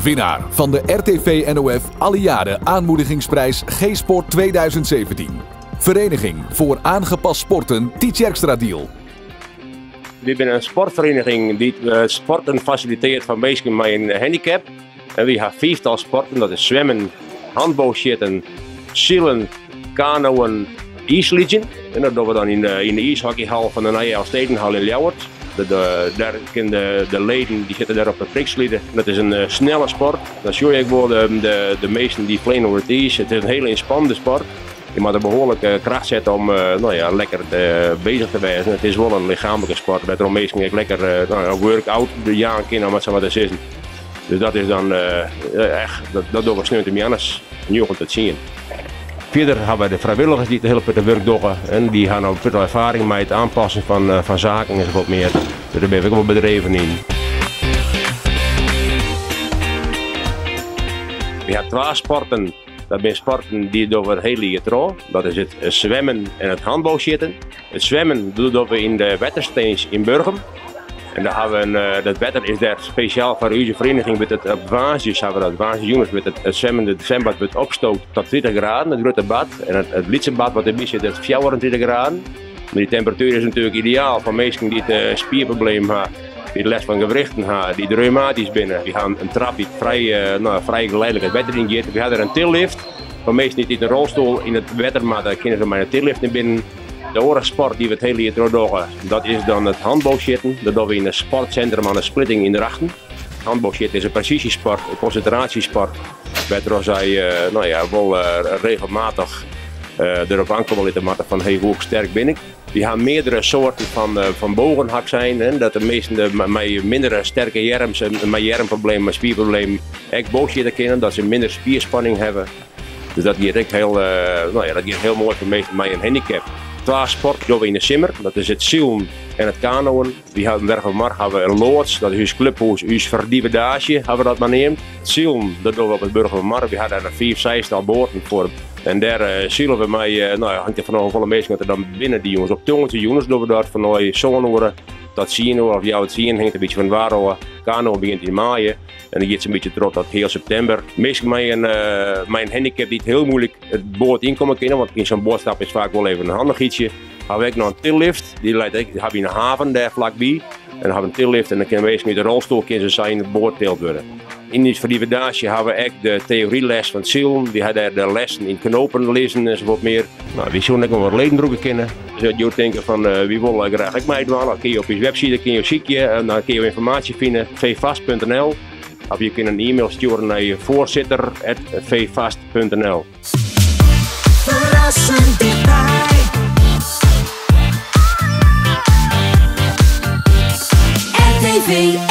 Winnaar van de RTV NOF Alliade Aanmoedigingsprijs G-Sport 2017. Vereniging voor Aangepast Sporten Tietjerksteradiel. Wy binne in sportferieniging dy't eh, sporten fasilitearret foar minsken mei in handicap. En wy ha fiiftal sporten, dat is swimmen, handboogsjitten, silen, kanoën, iisslydzjen. En dat dogge we dan yn de, yn de iishockeyhal fan de Nije Elfstedenhal yn Ljouwert. De, de, dêr kinne de, de leden dy sitte dêr op de prikslide. Dat is in eh, snelle sport. Dan sjoch je ek wol de, de, de measten dy fleane oer it iis. It is in hiele ynspannende sport. Je moatte behoarlik eh, kracht sette om eh, no ja, lekker bezich te wêzen. It is wol in lichaamlike sport wêrtroch minsken ek lekker no ja, work-out jaan kinne, om it sa mar te sizzen. Dus dat is dan echt, dat, dat dogge we sneontemoarns 9 tot 10. Fierder hawwe wy de frijwilligers dy't in hiele protte wurk dogge. En dy ha no in protte erfaring mei it oanpassen fan, eh, fan saken en wat mear. Dus dêr binne we ek wol bedreven yn. We ha twa sporten. Dat binne sporten dy dogge we it hiele jier troch. Dat is it swimmen en it handboogsjitten. It swimmen dogge we yn de wetterstins yn Burgum. En dêr hawwe we in, eh, dat wetter is dêr spesjaal foar ús ferieniging. Wurdt it op woansdeis hawwe we dat woansdeijûns wurdt it, it swimmen, it swimbad wurdt opstookt tot 30 graden, it grutte bad. En it, it lytse bad wat derby sit is 34 graden. Maar dy temperatuer is natuerlik ideaal foar minsken dy't uh, spierproblemen ha, dy't lêst fan gewrichten ha, dy't reumatysk binne. Wy ha in trap dy't frij, uh, no, frij geleidelijk it wetter yn giet. Wy ha der in tillift. Foar minsken dy't yn in rolstoel yn it wetter moatte, kinne se mei in tillift nei binnen. De oare sport dy't we it hiele jier troch dogge, dat is dan it handboogsjitten. Dat dogge we yn in sportsintrum oan de Splitting yn Drachten. Handboogsjitten is in presysjesport, in konsintraasjesport, wêrtroch sy eh, no ja, wol eh, regelmatich eh, derop oankomme litte moatte fan hey, hoe sterk bin ik. Wy ha meardere soarten fan, fan bogen ha ik sein, hè, dat de measten de, mei mindere sterke earms en mei earmproblemen, mei spierproblemen ek boogsjitte kinne, dat se minder spierspanning hawwe. Dus dat giet ek hiel, no ja, dat giet hiel moai foar minsken mei in handicap. Twa sporten dogge we yn de simmer, dat is it silen en it kanoën. Wy hawwe yn Burgumermar hawwe we in loads, dat is ús kluphûs, ús ferdivedaasje hawwe we dat mar neamd. It silen, dat dogge we op it Burgumermar. Wy ha dêr in fiif, seistal boaten foar. En dêr eh, sile we mei, eh, no ja, hangt der fanôf hoefolle minsken dat der dan binne dy jûns. Op tongersdeitejûns dogge we dat fan sân oere tot tsien oere of healwei tsien, hinget in bytsje fan it waar ôf. Kanoën begjint yn maaie. En dan giet se in bytsje troch tot heal septimber. Minsken mei in, uh, mei in handicap dy't hiel muoilik it boat ynkomme kinne, want yn sa'n boat stappe is faak wol even in handichheidsje. Hawwe we ek noch in tillift, dy leit ek, hawwe we yn de haven dêr flakby. En dan hawwe we in tillift en dan kinne minsken út de rolstoel kinne se sa yn it boat tild wurde. Yn ús ferdivedaasje hawwe we ek de teoryles fan it silen. Wy ha dêr de lessen yn knopen lizzen ensafuort mear. No, wy soene ek noch wat leden brûke kinne. Dus as jo tinke fan uh, wy wolle graach ek meidwaan, dan kinne jo op ús webside kinne jo sykje en dan kinne jo ynformaasje fine vvast.nl of jo kinne in e-mail stjoere nei voorzitter@vvast.nl. Verrassend dichtbij. RTV